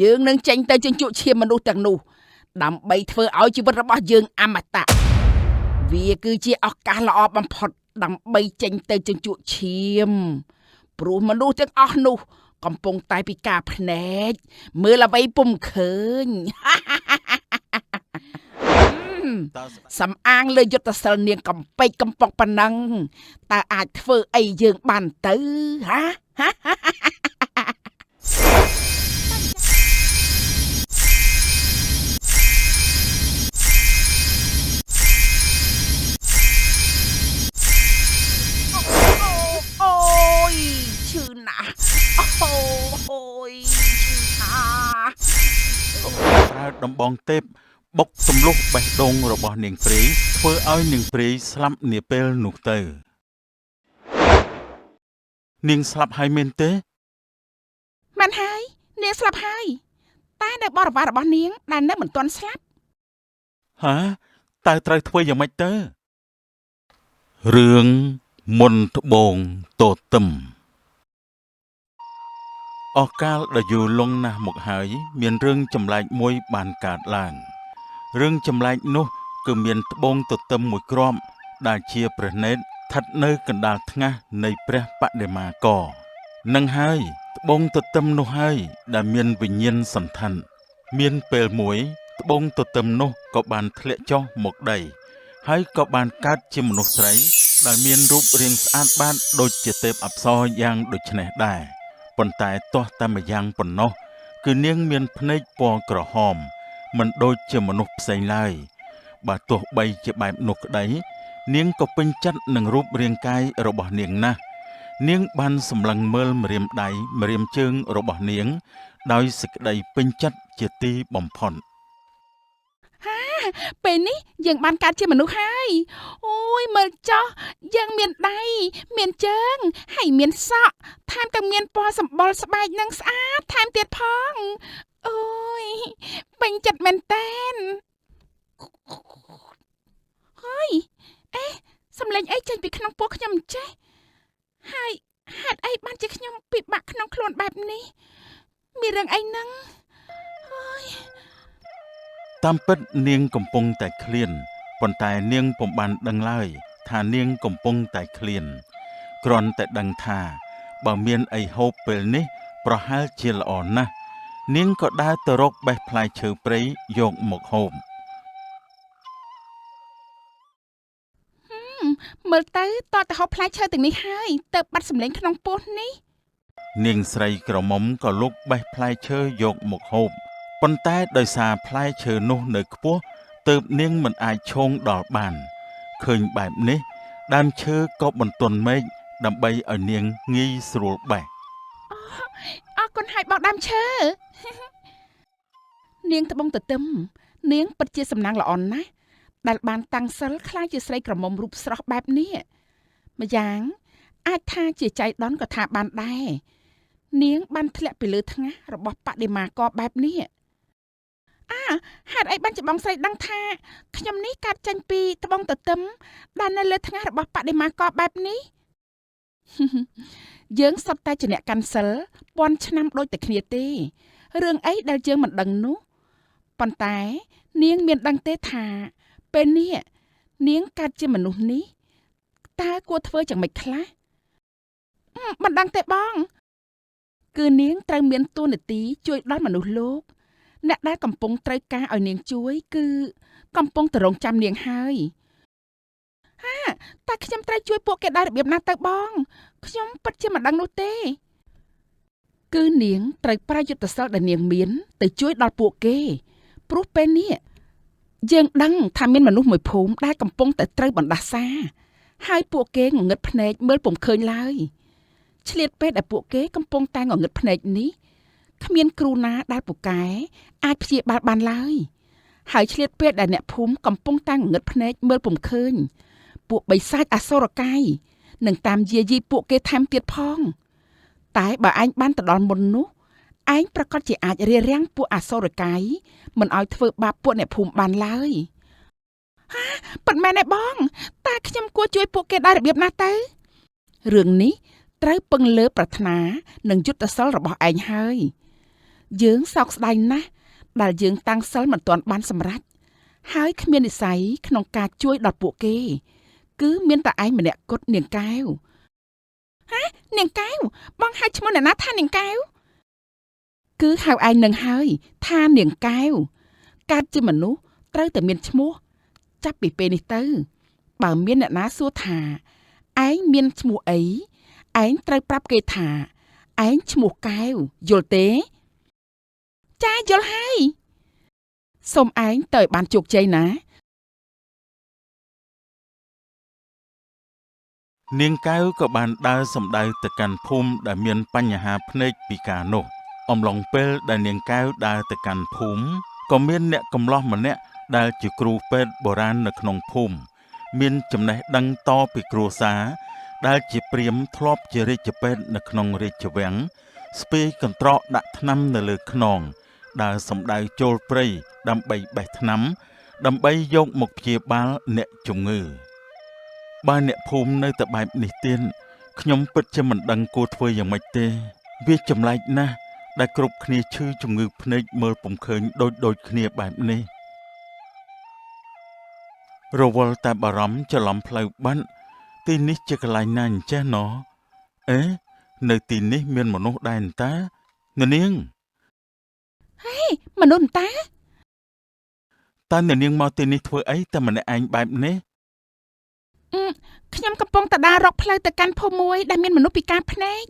យើងនឹងចេញទៅជញ្ជក់ឈាមមនុស្សទាំងនោះដើម្បីធ្វើឲ្យជីវិតរបស់យើងអមតៈវាគឺជាឱកាសល្អបំផុតដើម្បីចេញទៅជញ្ជក់ឈាមព្រោះមនុស្សទាំងអស់នោះកំពុងតែពិការភ្នែកមើលអ្វីពុំឃើញ សំអាងលើយុទ្ធសិលនាងកំពេចកំប៉ុកប៉ុណ្ណឹងតើអាចធ្វើអីយើងបានទៅហា អូយឈឺណាស់អូយឈឺណាស់ ប្រើដំបងទេពបុកទម្លុះបេះដូងរបស់នាងព្រាយធ្វើឲ្យនាងព្រាយស្លាប់នាពេលនោះទៅនាងស្លាប់ហើយមែនទេ មែនហើយនាងស្លាប់ហើយតែនៅបរិវាររបស់នាងដែលនៅមិនទាន់ស្លាប់ ហាតើត្រូវធ្វើយ៉ាងម៉េចទៅរឿងមុនត្បូងទទឹមអស់កាលដ៏យូរលង់ណាស់មកហើយមានរឿងចម្លែកមួយបានកើតឡើងរឿងចម្លែកនោះគឺមានត្បូងទទឹមមួយគ្រាប់ដែលជាព្រះនេត្រស្ថិតនៅកណ្ដាលថ្ងាសនៃព្រះបដិមាករនឹងហើយត្បូងទទឹមនោះហើយដែលមានវិញ្ញាណសន្ធិដ្ឋមានពេលមួយត្បូងទទឹមនោះក៏បានធ្លាក់ចុះមកដីហើយក៏បានកើតជាមនុស្សស្រីដែលមានរូបរាងស្អាតបាតដូចជាទេពអប្សរយ៉ាងដូចនេះដែរប៉ុន្តែទាស់តែម្យ៉ាងប៉ុណ្ណោះគឺនាងមានភ្នែកពណ៌ក្រហមមិនដូចជាមនុស្សផ្សេងឡើយបើទោះបីជាបែបនោះក្តីនាងក៏ពេញចិត្តនឹងរូបរាងកាយរបស់នាងណាស់នាងបានសម្លឹងមើលម្រាមដៃម្រាមជើងរបស់នាងដោយសេចក្តីពេញចិត្តជាទីបំផុត ពេលនេះយើងបានកើតជាមនុស្សហើយអូយមើលចោះយើងមានដៃមានជើងហើយមានសក់ថែមទាំងមានពណ៌សម្បុរស្បែកនិងស្អាតថែមទៀតផងអូយពេញចិត្តមែនតែនហើយអេសំឡេងអីចេញពីក្នុងពោះខ្ញុំអញ្ចេះហើយហេតុអីបានជាខ្ញុំពិបាកក្នុងខ្លួនបែបនេះមានរឿងអីហ្នឹងហើយ តាមពិតនាងកំពុងតែឃ្លានប៉ុន្តែនាងពុំបានដឹងឡើយថានាងកំពុងតែឃ្លានគ្រាន់តែដឹងថាបើមានអីហូបពេលនេះប្រហែលជាល្អណាស់នាងក៏ដើរទៅរកបេះផ្លែឈើព្រៃយកមកហូប មើលទៅតើទៅហូបផ្លែឈើទាំងនេះហើយទៅបាត់សំឡេងក្នុងពោះនេះ នាងស្រីក្រមុំក៏លុកបេះផ្លែឈើយកមកហូបប៉ុន្តែដោយសារផ្លែឈើនោះនៅខ្ពស់ទើបនាងមិនអាចឈោងដល់បានឃើញបែបនេះដើមឈើក៏បន្ទន់មែកដើម្បីឲ្យនាងងាយស្រួលបេះ អរគុណហើយបងដើមឈើ នាងត្បូងទទឹមនាងពិតជាសំណាងល្អណាស់ដែលបានតាំងសិលក្លាយជាស្រីក្រមុំរូបស្រស់បែបនេះម្យ៉ាងអាចថាជាចៃដន្យក៏ថាបានដែរនាងបានធ្លាក់ពីលើថ្ងាសរបស់បដិមាករបែបនេះអាហេតុអីបានជាបងស្រីដឹងថាខ្ញុំនេះកាត់ចេញពីត្បូងទទឹមដែលនៅលើថ្ងាសរបស់បដិមាករបែបនេះ យើងសុទ្ធតែជាអ្នកកាន់សិលពាន់ឆ្នាំដូចតែគ្នាទេរឿងអីដែលយើងមិនដឹងនោះប៉ុន្តែនាងមានដឹងទេថាពេលនេះនាងកើតជាមនុស្សនេះតើគួរធ្វើយ៉ាងម៉េចខ្លះមិនដឹងទេបងគឺនាងត្រូវមានតួនាទីជួយដល់មនុស្សលោកអ្នកដែលកំពុងត្រូវការឲ្យនាងជួយគឺកំពុងតែរងចាំនាងហើយហាតើខ្ញុំត្រូវជួយពួកគេដោយរបៀបណាទៅបងខ្ញុំពិតជាមិនដឹងនោះទេគឺនាងត្រូវប្រើយុទ្ធសិលដែលនាងមានទៅជួយដល់ពួកគេព្រោះពេលនេះយើងដឹងថាមានមនុស្សមួយភូមិដែលកំពុងតែត្រូវបណ្ដាសាហើយពួកគេងងឹតភ្នែកមើលពុំឃើញឡើយឆ្លៀតពេលដែលពួកគេកំពុងតែងងឹតភ្នែកនេះគ្មានគ្រូណាដែលពូកែអាចព្យាបាលបានឡើយហើយឆ្លៀតពេលដែលអ្នកភូមិកំពុងតែងងឹតភ្នែកមើលពុំឃើញពួកបិសាចអសុរកាយនឹងតាមយាយីពួកគេថែមទៀតផងតែបើឯងបានទៅដល់មុននោះឯងប្រកាសជាអាចរារាំងពួកអសុរកាយមិនឲ្យធ្វើបាបពួកអ្នកភូមិបានឡើយហាពិតមែនទេបងតើខ្ញុំគួរជួយពួកគេដោយរបៀបណាទៅរឿងនេះត្រូវពឹងលើប្រាថ្នានិងយុទ្ធសិលរបស់ឯងហើយ យើងសោកស្ដាយណាស់ដែលយើងតាំងសិលមិនទាន់បានសម្រេចហើយគ្មាននិស្ស័យក្នុងការជួយដល់ពួកគេគឺមានតែឯងម្នាក់គត់នាងកែវហានាងកែវបងហៅឈ្មោះអ្នកណាថានាងកែវគឺហៅឯងនឹងហើយថានាងកែវកើតជាមនុស្សត្រូវតែមានឈ្មោះចាប់ពីពេលនេះទៅបើមានអ្នកណាសួរថាឯងមានឈ្មោះអីឯងត្រូវប្រាប់គេថាឯងឈ្មោះកែវយល់ទេចាយល់ហើយសូមឯងទៅឲ្យបានជោគជ័យណានាងកែវក៏បានដើរសំដៅទៅកាន់ភូមិដែលមានបញ្ហាភ្នែកពិការនោះអំឡុងពេលដែលនាងកែវដើរទៅកាន់ភូមិក៏មានអ្នកកំឡោះម្នាក់ដែលជាគ្រូពេទ្យបុរាណនៅក្នុងភូមិមានចំណេះដឹងតពីគ្រួសារដែលជាព្រាហ្មណ៍ធ្លាប់ជារាជពេទ្យនៅក្នុងរាជវាំងស្ពាយកន្ត្រកដាក់ថ្នាំនៅលើខ្នងដើរសំដៅចូលព្រៃដើម្បីបេះថ្នាំដើម្បីយកមកព្យាបាលអ្នកជំងឺបើអ្នកភូមិនៅតែបែបនេះទៀតខ្ញុំពិតជាមិនដឹងគួរធ្វើយ៉ាងម៉េចទេវាចម្លែកណាស់ដែលគ្រប់គ្នាឈឺជំងឺភ្នែកមើលពុំឃើញដូចគ្នាបែបនេះរវល់តែបារម្ភច្រឡំផ្លូវបាត់ទីនេះជាកន្លែងណាអញ្ចេះណអេនៅទីនេះមានមនុស្សដែរតានាងហេមនុស្សតាតើនាងមកទីនេះធ្វើអីតែម្នាក់ឯងបែបនេះខ្ញុំកំពុងតែដើររកផ្លូវទៅកាន់ភូមិមួយដែលមានមនុស្សពិការភ្នែក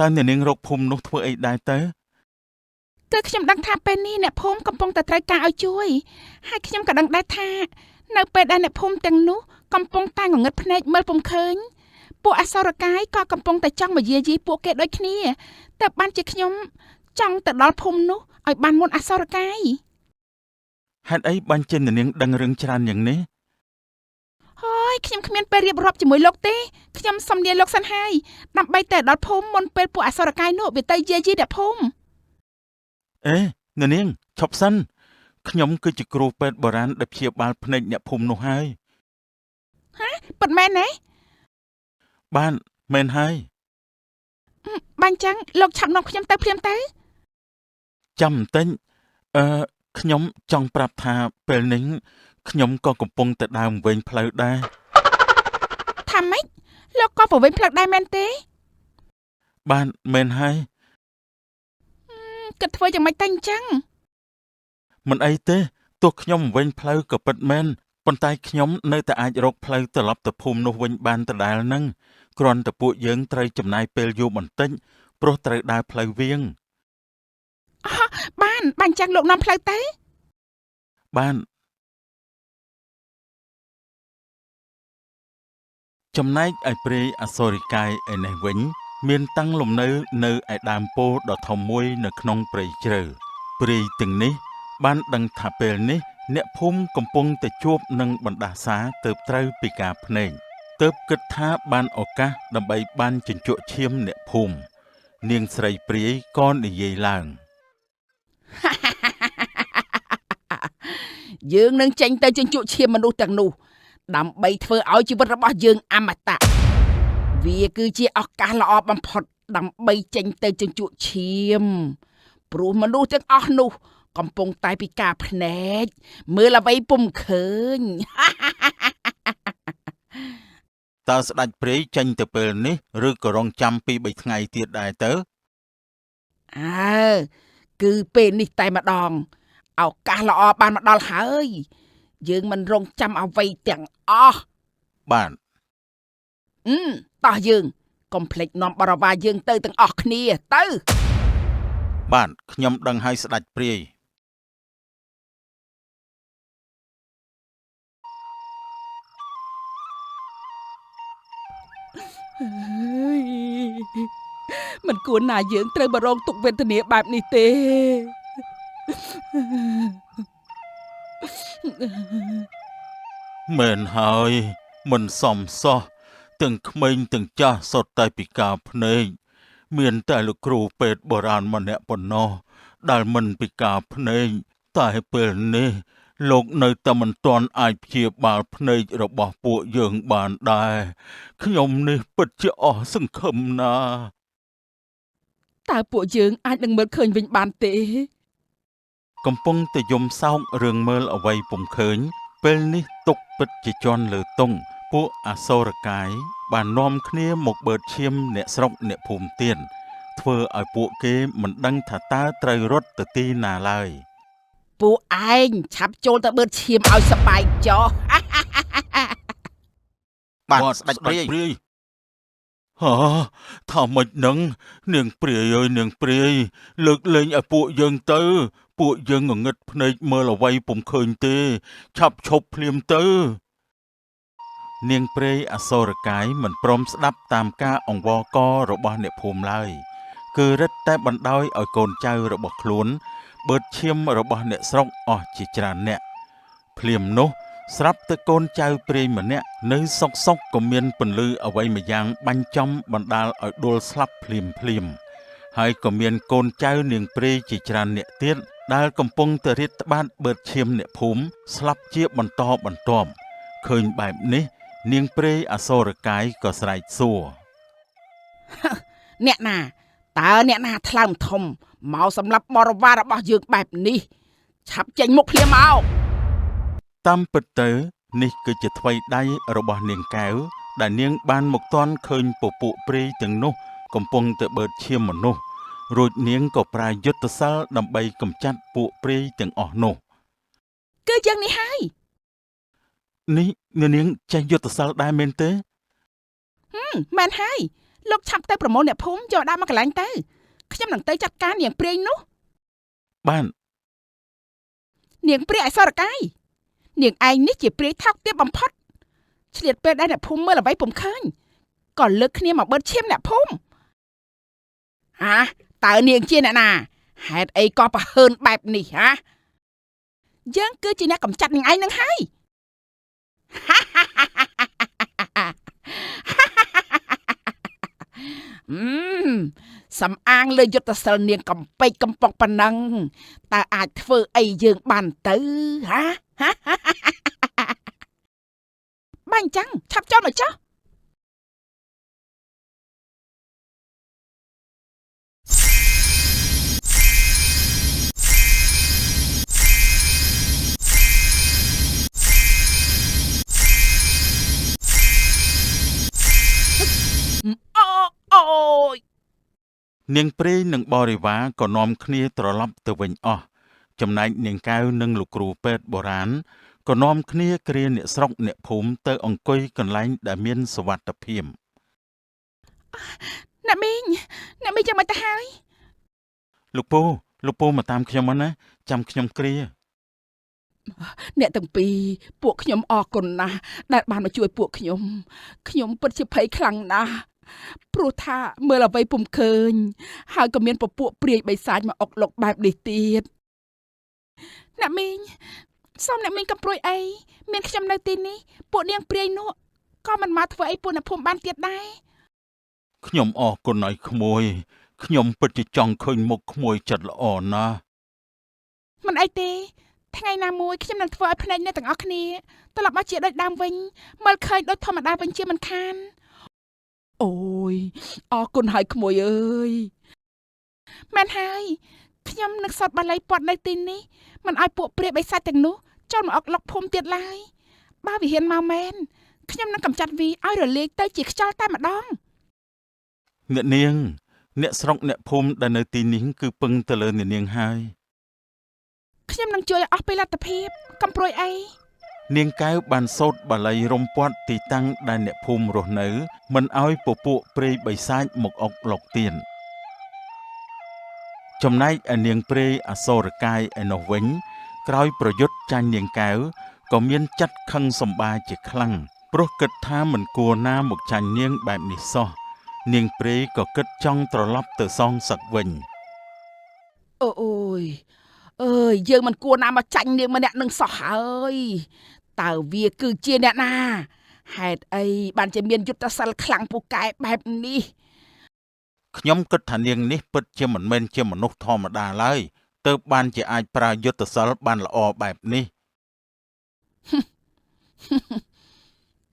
តើនាងរកភូមិនោះធ្វើអីដែរទៅគឺខ្ញុំដឹងថាពេលនេះអ្នកភូមិកំពុងតែត្រូវការឲ្យជួយហើយខ្ញុំក៏ដឹងដែរថានៅពេលដែលអ្នកភូមិទាំងនោះកំពុងតែងងឹតភ្នែកមើលពុំឃើញពួកអសុរកាយក៏កំពុងតែចង់មកយាយីពួកគេដូចគ្នាតែបានជាខ្ញុំចង់ទៅដល់ភូមិនោះឲ្យបានមុនអសុរកាយហេតុអីបានជានាងដឹងរឿងច្រើនយ៉ាងនេះហើយខ្ញុំគ្មានពេលរៀបរាប់ជាមួយលោកទេខ្ញុំសុំលាលោកសិនហើយដើម្បីតែដល់ភូមិមុនពេលពួកអសុរកាយនោះវាទៅយាយីអ្នកភូមិអេនាងឈប់សិនខ្ញុំគឺជាគ្រូពេទ្យបុរាណដែលព្យាបាលភ្នែកអ្នកភូមិនោះហើយហាពិតមែនទេបានមែនហើយបានចឹងលោកឆាប់នាំខ្ញុំទៅភ្លាមទៅចាំបន្តិចខ្ញុំចង់ប្រាប់ថាពេលនេះខ្ញុំក៏កំពុងតែដើរវែងផ្លូវដែរថាម៉េចលោកក៏វែងផ្លូវដែរមែនទេបានមែនហើយគិតធ្វើយ៉ាងម៉េចតែអញ្ចឹងមិនអីទេទោះខ្ញុំវែងផ្លូវក៏ពិតមែនប៉ុន្តែខ្ញុំនៅតែអាចរកផ្លូវត្រឡប់ទៅភូមិនោះវិញបានដដែលហ្នឹងគ្រាន់តែពួកយើងត្រូវចំណាយពេលយូរបន្តិចព្រោះត្រូវដើរផ្លូវវៀងបានបានចឹងលោកនាំផ្លូវទៅបានចំណែកឯព្រាយអសុរិកាយឯនេះវិញមានតាំងលំនៅនៅឯដើមពោធិ៍ដ៏ធំមួយនៅក្នុងព្រៃជ្រៅព្រាយទាំងនេះបានដឹងថាពេលនេះអ្នកភូមិកំពុងតែជួបនឹងបណ្ដាសាទៅត្រូវពិការភ្នែកទើបគិតថាបានឱកាសដើម្បីបានជញ្ជក់ឈាមអ្នកភូមិនាងស្រីព្រាយក៏និយាយឡើងយើងនឹងចេញទៅជញ្ជក់ឈាមមនុស្សទាំងនោះដើម្បីធ្វើឲ្យជីវិតរបស់យើងអមតៈវាគឺជាឱកាសល្អបំផុតដើម្បីចេញទៅជញ្ជក់ឈាមព្រោះមនុស្សទាំងអស់នោះកំពុងតែពិការភ្នែកមើលអ្វីពុំឃើញតើស្ដេចព្រាយចេញទៅពេលនេះឬក៏រងចាំពី3ថ្ងៃទៀតដែរទៅអើគឺពេលនេះតែម្ដងឱកាសល្អបានមកដល់ហើយយើងមិនរងចាំអ្វីទាំងអស់បានតោះយើងកុំភ្លេចនាំបរិវារយើងទៅទាំងអស់គ្នាទៅបានខ្ញុំដឹងហើយស្ដេចព្រាយមិនគួរណាយើងត្រូវមករងទុក្ខវេទនាបែបនេះទេមែនហើយមិនសមសោះទាំងក្មេងទាំងចាស់សុទ្ធតែពិការភ្នែកមានតែលោកគ្រូពេទ្យបុរាណម្នាក់ប៉ុណ្ណោះដែលមិនពិការភ្នែកតែពេលនេះលោកនៅតែមិនទាន់អាចព្យាបាលភ្នែករបស់ពួកយើងបានដែរខ្ញុំនេះពិតជាអស់សង្ឃឹមណាស់ តើពួកយើងអាចនឹងមើលឃើញវិញបានទេ កំពុងតែយំសោករឿងមើលអ្វីពុំឃើញ ពេលនេះទុកពិតជាជន់លើតុងពួកអសូរកាយបាននាំគ្នាមកបឺតឈាមអ្នកស្រុកអ្នកភូមិទៀតធ្វើឲ្យពួកគេមិនដឹងថាតើត្រូវរត់ទៅទីណាឡើយ ពួកឯងឆាប់ចូលទៅបឺតឈាមឲ្យសប្បាយចុះ បាទស្ដេចព្រាយ ហ៎ថាម៉េចនឹងនាងព្រាយអើយនាងព្រាយលើកលែងឲ្យពួកយើងទៅ ពួកយើងងងឹតភ្នែកមើលអ្វីពុំឃើញទេឆាប់ឈប់ភ្លាមទៅនាងព្រាយអសូរកាយមិនព្រមស្ដាប់តាមការអង្វរកររបស់អ្នកភូមិឡើយគឺរឹតតែបណ្ដោយឲ្យកូនចៅរបស់ខ្លួនបឺតឈាមរបស់អ្នកស្រុកអស់ជាច្រើនអ្នកភ្លាមនោះស្រាប់តែកូនចៅព្រាយម្នាក់នៅសុកសុកក៏មានពន្លឺអ្វីម្យ៉ាងបាញ់ចំបណ្ដាលឲ្យដួលស្លាប់ភ្លាមភ្លាមហើយក៏មានកូនចៅនាងព្រាយជាច្រើនអ្នកទៀតដែលកំពុងតែរាតត្បាតបឺតឈាមអ្នកភូមិស្លាប់ជាបន្តបន្ទាប់ឃើញបែបនេះនាងព្រាយអសូរកាយក៏ស្រែកសួរ អ្នកណាតើអ្នកណាថ្លើមធំមកសម្រាប់បរិវាររបស់យើងបែបនេះឆាប់ចេញមុខភ្លាមមក តាមពិតទៅនេះគឺជាថ្វីដៃរបស់នាងកែវដែលនាងបានមកទាន់ឃើញពពួកព្រាយទាំងនោះកំពុងតែបឺតឈាមមនុស្សរួចនាងក៏ប្រើយុទ្ធសាលដើម្បីកម្ចាត់ពួកព្រាយទាំងអស់នោះ គឺយើងនេះហើយ នេះនាងចេះយុទ្ធសាលដែរមែនទេ មែនហើយលោកឆាប់ទៅប្រមូលអ្នកភូមិយកដាក់មកកន្លែងទៅខ្ញុំនឹងទៅចាត់ការនាងព្រាយនោះ បាន នាងព្រាយអសុរកាយនាងឯងនេះជាព្រាយថោកទាបបំផុតឆ្លៀតពេលដែលអ្នកភូមិមើលអ្វីពុំឃើញក៏លើកគ្នាមកបឺតឈាមអ្នកភូមិហាតើនាងជាអ្នកណាហេតុអីក៏ប្រហើនបែបនេះហាយើងគឺជាអ្នកកំចាត់នាងឯងនឹងហើយ សំអាងលើយុទ្ធសិលនាងកំពេចកំប៉ុកប៉ុណ្ណឹងតើអាចធ្វើអីយើងបានទៅហា បាញ់ចឹងឆាប់ចូលមកចុះអូយ នាងព្រាយនិងបរិវារក៏នាំគ្នាត្រឡប់ទៅវិញអស់ចំណែកនាងកែវនិងលោកគ្រូពេទ្យបុរាណក៏នាំគ្នាគ្រាអ្នកស្រុកអ្នកភូមិទៅអង្គុយកន្លែងដែលមានសុវត្ថិភាព អ្នកមីងអ្នកមីងចាំមិនទៅហើយ លោកពូលោកពូមកតាមខ្ញុំមកណាចាំខ្ញុំគ្រា អ្នកទាំងពីរពួកខ្ញុំអរគុណណាស់ដែលបានមកជួយពួកខ្ញុំខ្ញុំពិតជាភ័យខ្លាំងណាស់ព្រោះថាមើលអ្វីពុំឃើញហើយក៏មានពពួកព្រាយបិសាចមកអុកលុកបែបនេះទៀតអ្នកមីងសូមអ្នកមីងកុំព្រួយអីមានខ្ញុំនៅទីនេះពួកនាងព្រាយនោះក៏មិនមកធ្វើអីពួកអ្នកភូមិបានទៀតដែរ ខ្ញុំអរគុណឲ្យក្មួយខ្ញុំពិតជាចង់ឃើញមុខក្មួយចិត្តល្អណាស់ មិនអីទេថ្ងៃណាមួយខ្ញុំនឹងធ្វើឲ្យភ្នែកអ្នកទាំងអស់គ្នាត្រឡប់មកជាដូចដើមវិញមើលឃើញដូចធម្មតាវិញជាមិនខានអូយអរគុណហើយក្មួយអើយមែនហើយខ្ញុំនឹងសតបាលីពាត់នៅទីនេះមិនឲ្យពួកព្រាយបិសាចទាំងនោះចូលមកអុកលុកភូមិទៀតឡើយបើវាហ៊ានមកមែនខ្ញុំនឹងកម្ចាត់វាឲ្យរលាយទៅជាខ្យល់តែម្ដង អ្នកនាងអ្នកស្រុកអ្នកភូមិដែលនៅទីនេះគឺពឹងទៅលើអ្នកនាងហើយ ខ្ញុំនឹងជួយឲ្យអស់ពីលទ្ធភាពកុំព្រួយអី នាងកែវបានសូត្របាលីរំពាត់ទីតាំងដែលអ្នកភូមិរស់នៅមិនឲ្យពពួកព្រាយបិសាចមកអុកលុកទៀតចំណែកឯនាងព្រាយអសូរកាយឯនោះវិញក្រោយប្រយុទ្ធចាញ់នាងកែវក៏មានចិត្តខឹងសម្បាជាខ្លាំងព្រោះគិតថាមិនគួរណាមកចាញ់នាងបែបនេះសោះនាងព្រាយក៏គិតចង់ត្រឡប់ទៅសងសឹកវិញ អូយអើយយើងមិនគួរណាមកចាញ់នាងម្នាក់នឹងសោះហើយតើវាគឺជាអ្នកណាហេតុអីបានជាមានយុទ្ធសិលខ្លាំងពូកែបែបនេះ ខ្ញុំគិតថានាងនេះពិតជាមិនមែនជាមនុស្សធម្មតាឡើយទើបបានជាអាចប្រើយុទ្ធសិលបានល្អបែបនេះ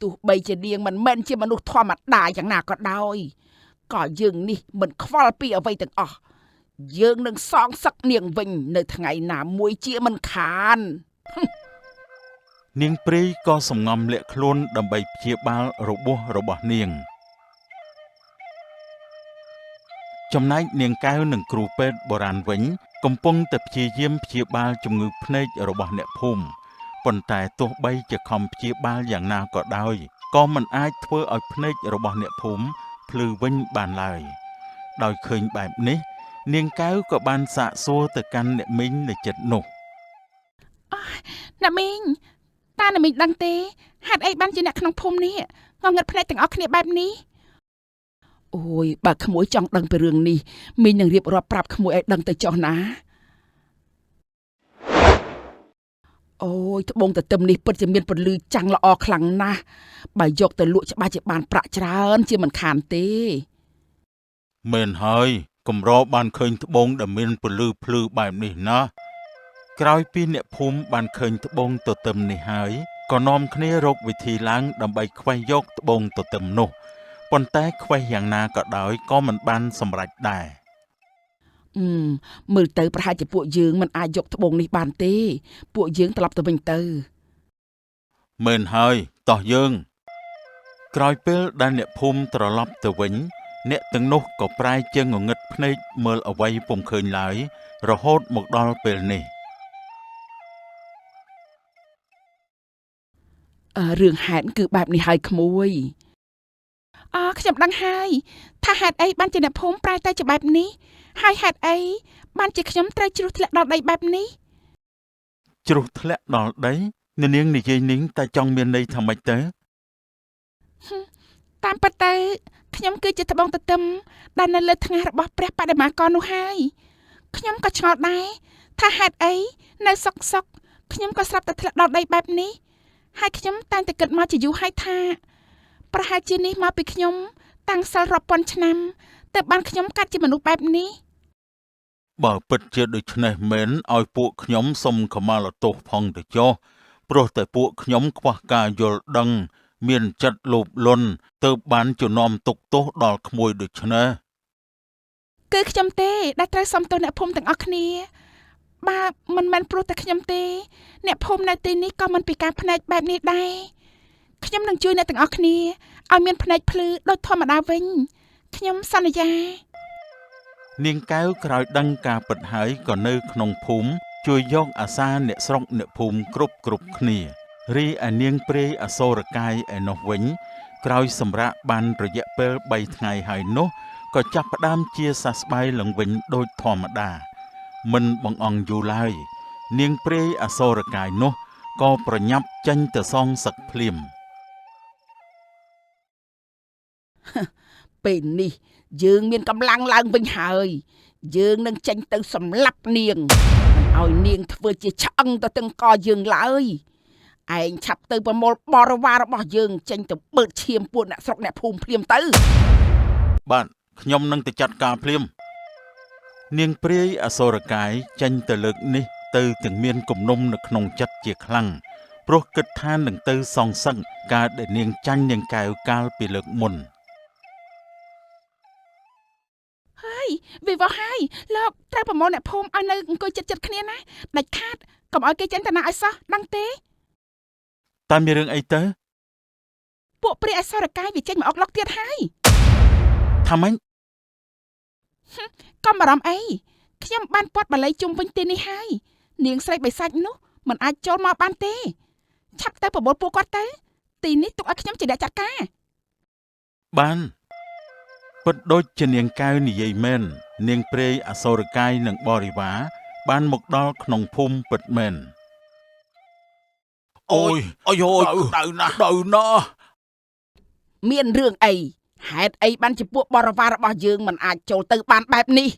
ទោះបីជានាងមិនមែនជាមនុស្សធម្មតាយ៉ាងណាក៏ដោយ ក៏យើងនេះមិនខ្វល់ពីអ្វីទាំងអស់យើងនឹងសងសឹកនាងវិញនៅថ្ងៃណាមួយជាមិនខាន នាងព្រាយក៏សំងំលាក់ខ្លួនដើម្បីព្យាបាលរបួសរបស់នាងចំណែកនាងកែវនិងគ្រូពេទ្យបុរាណវិញកំពុងតែព្យាយាមព្យាបាលជំងឺភ្នែករបស់អ្នកភូមិប៉ុន្តែទោះបីជាខំព្យាបាលយ៉ាងណាក៏ដោយក៏មិនអាចធ្វើឲ្យភ្នែករបស់អ្នកភូមិភ្លឺវិញបានឡើយដោយឃើញបែបនេះនាងកែវក៏បានសាកសួរទៅកាន់អ្នកមីងនៅចិត្តនោះ អ្នកមីងតើអ្នកមីងដឹងទេហេតុអីបានជាអ្នកក្នុងភូមិនេះងងឹតភ្នែកទាំងអស់គ្នាបែបនេះអូយបើក្មួយចង់ដឹងពីរឿងនេះមីងនឹងរៀបរាប់ប្រាប់ក្មួយឲ្យដឹងទៅចុះណាអូយត្បូងទទឹមនេះពិតជាមានពន្លឺចាំងល្អខ្លាំងណាស់បើយកទៅលក់ច្បាស់ជាបានប្រាក់ច្រើនជាមិនខានទេ មែនហើយកម្របានឃើញត្បូងដែលមានពន្លឺភ្លឺបែបនេះណាស់ក្រោយពីអ្នកភូមិបានឃើញត្បូងទទឹមនេះហើយក៏នាំគ្នារកវិធីឡើងដើម្បីខ្វេះយកត្បូងទទឹមនោះប៉ុន្តែខ្វេះយ៉ាងណាក៏ដោយក៏មិនបានសម្រេចដែរ មើលទៅប្រហែលជាពួកយើងមិនអាចយកត្បូងនេះបានទេពួកយើងត្រឡប់ទៅវិញទៅ មែនហើយតោះយើងក្រោយពេលដែលអ្នកភូមិត្រឡប់ទៅវិញអ្នកទាំងនោះក៏ប្រែជាងងឹតភ្នែកមើលអ្វីពុំឃើញឡើយរហូតមកដល់ពេលនេះ រឿងហេតុគឺបែបនេះហើយក្មួយខ្ញុំដឹងហើយថាហេតុអីបានជាអ្នកភូមិប្រែទៅជាបែបនេះហើយហេតុអីបានជាខ្ញុំត្រូវជ្រុះធ្លាក់ដល់ដីបែបនេះ ជ្រុះធ្លាក់ដល់ដីអ្នកនាងនិយាយនេះតែចង់មានន័យថាម៉េចទៅ តាមពិតទៅខ្ញុំគឺជាត្បូងទទឹមដែលនៅលើថ្ងាសរបស់ព្រះបដិមាករនោះហើយខ្ញុំក៏ឆ្ងល់ដែរថាហេតុអីនៅសុកសុកខ្ញុំក៏ស្រាប់តែធ្លាក់ដល់ដីបែបនេះហើយខ្ញុំតែងតែគិតមកជាយូរហើយថាប្រហែលជានេះមកពីខ្ញុំតាំងសិលរាប់ពាន់ឆ្នាំទើបបានខ្ញុំកាត់ជាមនុស្សបែបនេះ បើពិតជាដូច្នេះមែនឲ្យពួកខ្ញុំសុំខមាលទោសផងទៅចុះព្រោះតែពួកខ្ញុំខ្វះការយល់ដឹងមានចិត្តលោភលន់ទើបបានជំនុំទុកទោសដល់ក្មួយដូច្នេះ គឺខ្ញុំទេដែលត្រូវសុំទោសអ្នកភូមិទាំងអស់គ្នាបើមិនមែនព្រោះតែខ្ញុំទេអ្នកភូមិនៅទីនេះក៏មិនពិការភ្នែកបែបនេះដែរខ្ញុំនឹងជួយអ្នកទាំងអស់គ្នាឲ្យមានភ្នែកភ្លឺដូចធម្មតាវិញខ្ញុំសន្យា នាងកែវក្រោយដឹងការពិតហើយក៏នៅក្នុងភូមិជួយយកអាសាអ្នកស្រុកអ្នកភូមិគ្រប់គ្នារីឯនាងព្រាយអសូរកាយឯនោះវិញក្រោយសម្រាកបានរយៈពេល3ថ្ងៃហើយនោះក៏ចាប់ផ្ដើមជាសះស្បើយឡើងវិញដូចធម្មតាមិនបង្អង់យូរឡើយនាងព្រាយអសូរកាយនោះក៏ប្រញាប់ចេញទៅសងសឹកភ្លាម ពេលនេះយើងមានកម្លាំងឡើងវិញហើយយើងនឹងចេញទៅសម្លាប់នាងមិនឲ្យនាងធ្វើជាឆ្អឹងទៅទាំងកយើងឡើយឯងឆាប់ទៅប្រមូលបរិវាររបស់យើងចេញទៅបឺតឈាមពួកអ្នកស្រុកអ្នកភូមិភ្លាមទៅ បាទខ្ញុំនឹងទៅចាត់ការភ្លាមនាងព្រាយអសូរកាយចេញទៅលើកនេះទៅទាំងមានគំនុំនៅក្នុងចិត្តជាខ្លាំងព្រោះគិតថានឹងទៅសងសឹកការដែលនាងចាញ់នាងកែវកាលពីលើកមុន ហើយវាវហើយលោកត្រូវប្រមូលអ្នកភូមិឲ្យនៅអង្គុយចិត្តៗគ្នាណាដាច់ខាតកុំឲ្យគេចេញទៅណាឲ្យសោះដឹងទេ តើមានរឿងអីទៅ ពួកព្រាយអសូរកាយវាចេញមកអុកឡុកទៀតហើយ ថាម៉េច កុំបារម្ភអីខ្ញុំបានពាត់បាលីជុំវិញទីនេះហើយនាងស្រីបិសាចនោះមិនអាចចូលមកបានទេឆាប់ទៅប្រមូលពួកគាត់ទៅទីនេះទុកឲ្យខ្ញុំជាអ្នកចាត់ការ បានពិតដូចជានាងកែវនិយាយមែននាងព្រាយអសូរកាយនិងបរិវារបានមកដល់ក្នុងភូមិពិតមែន អូយអាយយក្តៅណាស់ក្តៅណាស់ មានរឿងអីហេតុអីបានជាពួកបរិវាររបស់យើងមិនអាចចូលទៅបានបែបនេះ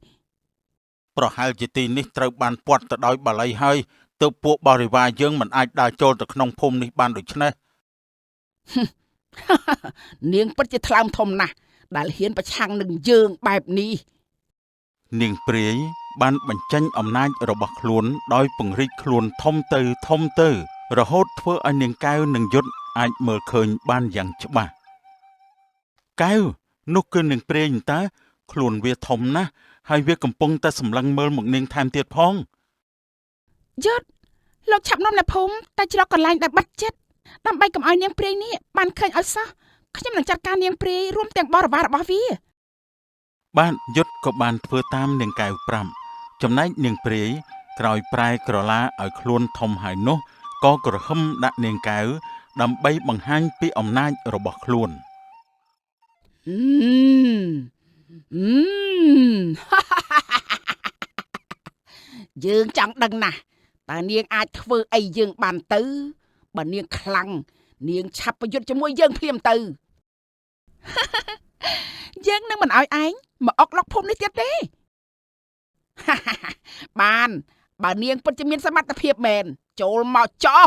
ប្រហែលជាទីនេះត្រូវបានពាត់ទៅដោយបាលីហើយទើបពួកបរិវារយើងមិនអាចដើរចូលទៅក្នុងភូមិនេះបានដូច្នេះ នាងពិតជាថ្លើមធំណាស់ដែលហ៊ានប្រឆាំងនឹងយើងបែបនេះ នាងព្រាយបានបញ្ចេញអំណាចរបស់ខ្លួនដោយពង្រីកខ្លួនធំទៅធំទៅរហូតធ្វើឲ្យនាងកែវនិងយុទ្ធអាចមើលឃើញបានយ៉ាងច្បាស់កែវ នោះគឺនាងព្រាយតើខ្លួនវាធំណាស់ហើយវាកំពុងតែសម្លឹងមើលមកនាងថែមទៀតផងយុទ្ធលោកឆាប់នាំអ្នកភូមិទៅជ្រកកន្លែងដែលបិទចិត្តដើម្បីកុំឲ្យនាងព្រាយនេះបានឃើញឲ្យសោះខ្ញុំនឹងចាត់ការនាងព្រាយរួមទាំងបរិវាររបស់វាបាទយុទ្ធក៏បានធ្វើតាមនាងកែវប្រាប់ចំណែកនាងព្រាយក្រោយប្រែក្រឡាឲ្យខ្លួនធំហើយនោះក៏ក្រហឹមដាក់នាងកែវដើម្បីបង្ហាញពីអំណាចរបស់ខ្លួនយើងចង់ដឹងណាស់តើនាងអាចធ្វើអីយើងបានទៅបើនាងខ្លាំងនាងឆាប់ប្រយុទ្ធជាមួយយើងភ្លាមទៅយើងនឹងមិនឲ្យឯងមកអុកឡុកភូមិនេះទៀតទេបានបើនាងពិតជាមានសមត្ថភាពមែនចូលមកចោះ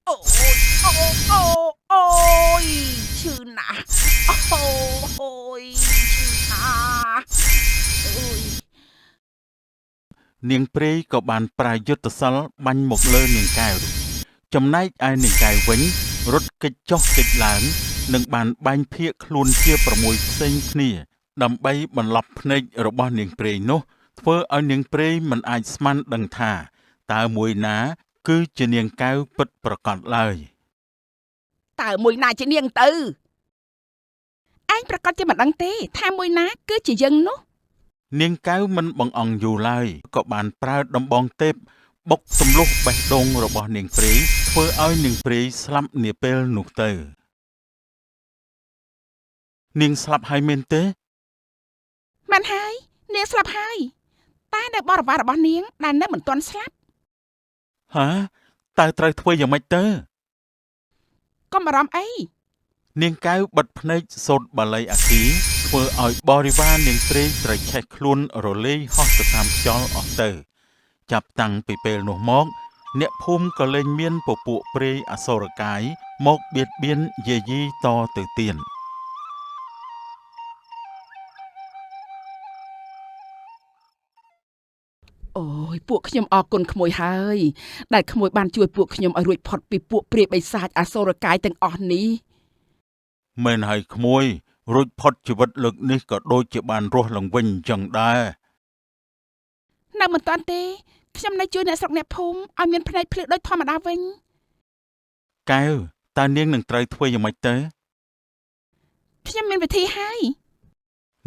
អូយអូអូអូយឈឺណាស់អូយឈឺណាស់អូយនាងព្រាយក៏បានប្រើយុទ្ធសិលបាញ់មកលើនាងកែវចំណែកឯនាងកែវវិញរត់គេចចុះគេចឡើងនិងបានបែងភាគខ្លួនជា6ផ្សេងគ្នាដើម្បីបន្លប់ភ្នែករបស់នាងព្រាយនោះធ្វើឲ្យនាងព្រាយមិនអាចស្មានដឹងថាតើមួយណាគឺជានាងកែវពិតប្រាកដឡើយតើមួយណាជានាងទៅឯងប្រាកដជាមិនដឹងទេថាមួយណាគឺជាយើងនោះនាងកែវមិនបង្អង់យូរឡើយក៏បានប្រើដំបងទេពបុកទម្លុះបេះដូងរបស់នាងព្រាយធ្វើឲ្យនាងព្រាយស្លាប់នាពេលនោះទៅនាងស្លាប់ហើយមែនទេមែនហើយនាងស្លាប់ហើយតែនៅបរិវាររបស់នាងដែលនៅមិនទាន់ស្លាប់ហាតើត្រូវធ្វើយ៉ាងម៉េចទៅកុំបារម្ភអីនាងកែវបិទភ្នែកសូត្របាលីអាគីធ្វើឲ្យបរិវារនាងព្រាយត្រូវឆេះខ្លួនរលាយហោះទៅតាមខ្យល់អស់ទៅចាប់តាំងពីពេលនោះមកអ្នកភូមិក៏លែងមានពពួកព្រាយអសុរកាយមកបៀតបៀនយាយីតទៅទៀតអូយពួកខ្ញុំអរគុណក្មួយហើយដែលក្មួយបានជួយពួកខ្ញុំឲ្យរួចផុតពីពួកព្រាយបិសាចអសុរកាយទាំងអស់នេះមែនហើយក្មួយរួចផុតជីវិតលើកនេះក៏ដូចជាបានរស់ឡើងវិញអញ្ចឹងដែរនៅមិនទាន់ទេខ្ញុំនៅជួយអ្នកស្រុកអ្នកភូមិឲ្យមានភ្នែកភ្លឺដូចធម្មតាវិញកែវតើនាងនឹងត្រូវធ្វើយ៉ាងម៉េចទៅខ្ញុំមានវិធីហើយ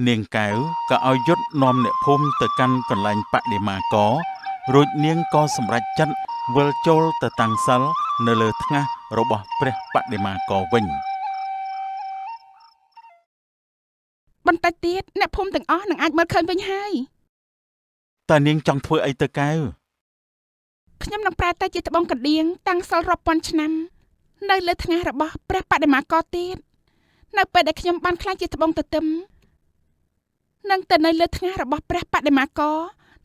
នាងកែវក៏ឲ្យយុទ្ធនាំអ្នកភូមិទៅកាន់កន្លែងបដិមាកររួចនាងក៏សម្រេចចិត្តវិលចូលទៅតាំងសិលនៅលើថ្ងាសរបស់ព្រះបដិមាករវិញបន្តិចទៀតអ្នកភូមិទាំងអស់នឹងអាចមើលឃើញវិញហើយតើនាងចង់ធ្វើអីទៅកែវខ្ញុំនឹងប្រែទៅជាត្បូងកណ្ដៀងតាំងសិលរាប់ពាន់ឆ្នាំនៅលើថ្ងាសរបស់ព្រះបដិមាករទៀតនៅពេលដែលខ្ញុំបានក្លាយជាត្បូងទទឹមនឹងទៅនៅលើថ្ងាសរបស់ព្រះបដិមាករ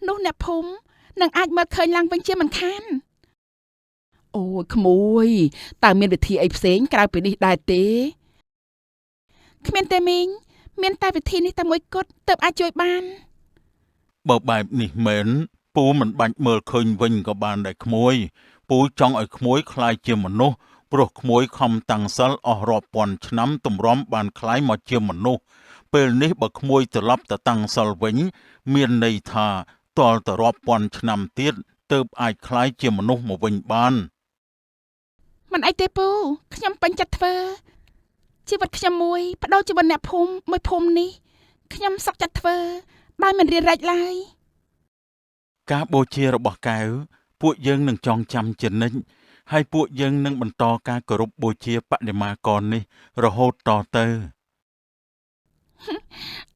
នោះអ្នកភូមិនឹងអាចមើលឃើញឡើងវិញជាមិនខានអូយក្មួយតើមានវិធីអីផ្សេងក្រៅពីនេះដែរទេគ្មានទេមីងមានតែវិធីនេះតែមួយគត់ទើបអាចជួយបានបើបែបនេះមែនពូមិនបាច់មើលឃើញវិញក៏បានដែរក្មួយពូចង់ឲ្យក្មួយក្លាយជាមនុស្សព្រោះក្មួយខំតាំងសិលអស់រាប់ពាន់ឆ្នាំទម្រាំបានក្លាយមកជាមនុស្សពេលនេះបើក្មួយត្រឡប់ទៅតាំងសិលវិញមានន័យថាទាល់តែរាប់ពាន់ឆ្នាំទៀតទើបអាចក្លាយជាមនុស្សមកវិញបានមិនអីទេពូខ្ញុំពេញចិត្តធ្វើជីវិតខ្ញុំមួយបដូរជីវិតអ្នកភូមិមួយភូមិនេះខ្ញុំសុខចិត្តធ្វើដោយមិនរៀនរែកឡើយការបូជារបស់កែវពួកយើងនឹងចងចាំជានិច្ចហើយពួកយើងនឹងបន្តការគោរពបូជាបដិមាករនេះរហូតតទៅ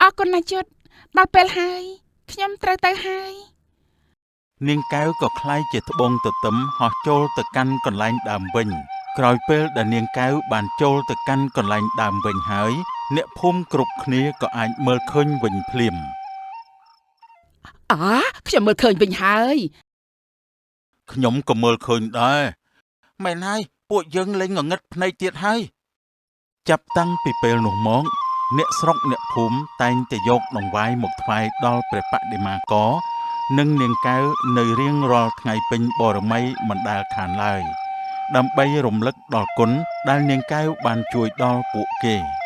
អរគុណណាស់យុទ្ធដល់ពេលហើយខ្ញុំត្រូវទៅហើយនាងកែវក៏ក្លាយជាត្បូងទទឹមហោះចូលទៅកាន់កន្លែងដើមវិញក្រោយពេលដែលនាងកែវបានចូលទៅកាន់កន្លែងដើមវិញហើយអ្នកភូមិគ្រប់គ្នាក៏អាចមើលឃើញវិញភ្លាមអាខ្ញុំមើលឃើញវិញហើយខ្ញុំក៏មើលឃើញដែរមែនហើយពួកយើងលែងងងឹតភ្នែកទៀតហើយចាប់តាំងពីពេលនោះមកអ្នកស្រុកអ្នកភូមិតែងតែយកដង្វាយមកថ្វាយដល់ព្រះបដិមាករនិងនាងកែវនៅរៀងរាល់ថ្ងៃពេញបរមីមិនដែលខានឡើយ ដើម្បីរំលឹកដល់គុណដែលនាងកែវបានជួយដល់ពួកគេ។